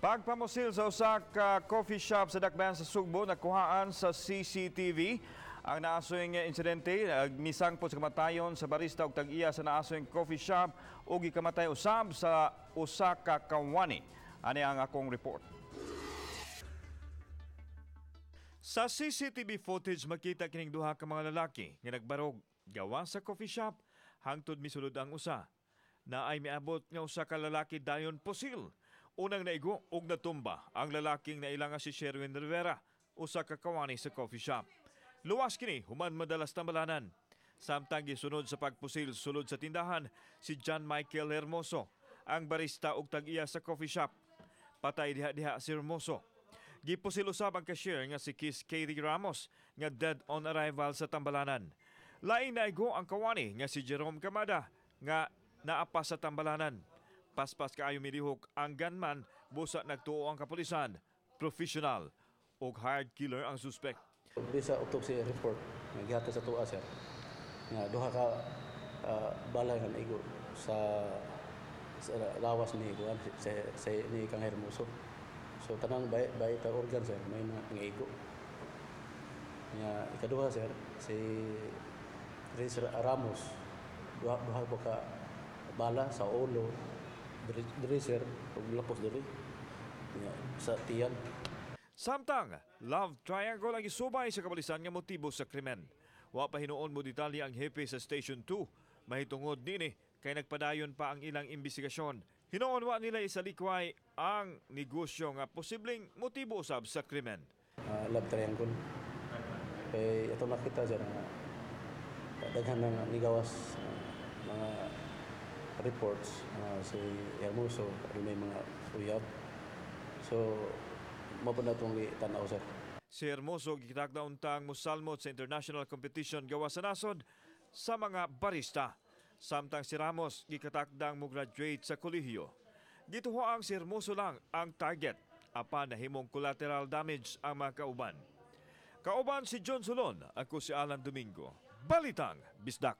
Pagpamusil sa usa ka coffee shop sa Dakbayan sa Sugbo, nakuhaan sa CCTV ang naasoy insidente. Misangpot sa kamatayon sa barista og tag-iya sa naasoy coffee shop ug gikamatay usab sa usa ka kawani. Ani ang akong report. Sa CCTV footage, makita kining duha ka mga lalaki nga nagbarog gawa sa coffee shop hangtod misulod ang usa. Naay miabot nga usa ka lalaki, dayon pusil. Unang naigo og natumba ang lalaking naila nga si Sherwin Rivera, usa ka kawani sa coffee shop. Luwas kini human madalas tambalanan. Samtang gisunod sa pagpusil sulod sa tindahan si John Michael Hermoso, ang barista og tag-iya sa coffee shop. Patay diha-diha si Hermoso. Gipusil usab ang cashier nga si Kiss Katie Ramos nga dead on arrival sa tambalanan. Laing naigo ang kawani nga si Jerome Camada nga naapa sa tambalanan. Paspas kaayo milihok ang gunman, busa nagtuo ang kapulisan. Professional og hired killer ang suspect. Di sa autopsy report nga gihatag sa atoa, sir, nga duha ka bala nga naigo sa lawas ni kuan sa ni Kang Hermoso. So tanang vital organ, sir, may na naigo. Nga ikaduha, sir, si Riz Ramos, duha duha po ka bala sa ulo diri, diri, sir, ug lapos diri. Nga, sa tiyan. Samtang, love triangle ang isubay sa kapulisan nga motibo sa krimen. Wa pa hinuon mo detalye ang hepe sa Station 2 mahitungod nini kay nagpadayon pa ang ilang imbestigasyon. Hinuon wa nila isalikway ang negosyo nga posibleng motibo usab sa krimen. Love triangle. Kay ito nakita dyan nga daghan ng nigawas mga reports si Hermoso may mga uyab. So mao na itong tanaw, sir. Si Hermoso gitakda untang musalmot sa international competition gawa sa nasod sa mga barista. Samtang si Ramos gikatakdang mo graduate sa kolehiyo. Gituhoang si Hermoso lang ang target apan nahimong collateral damage ang mga kauban. Kauban si John Solon, ako si Alan Domingo. Balitang Bisdak.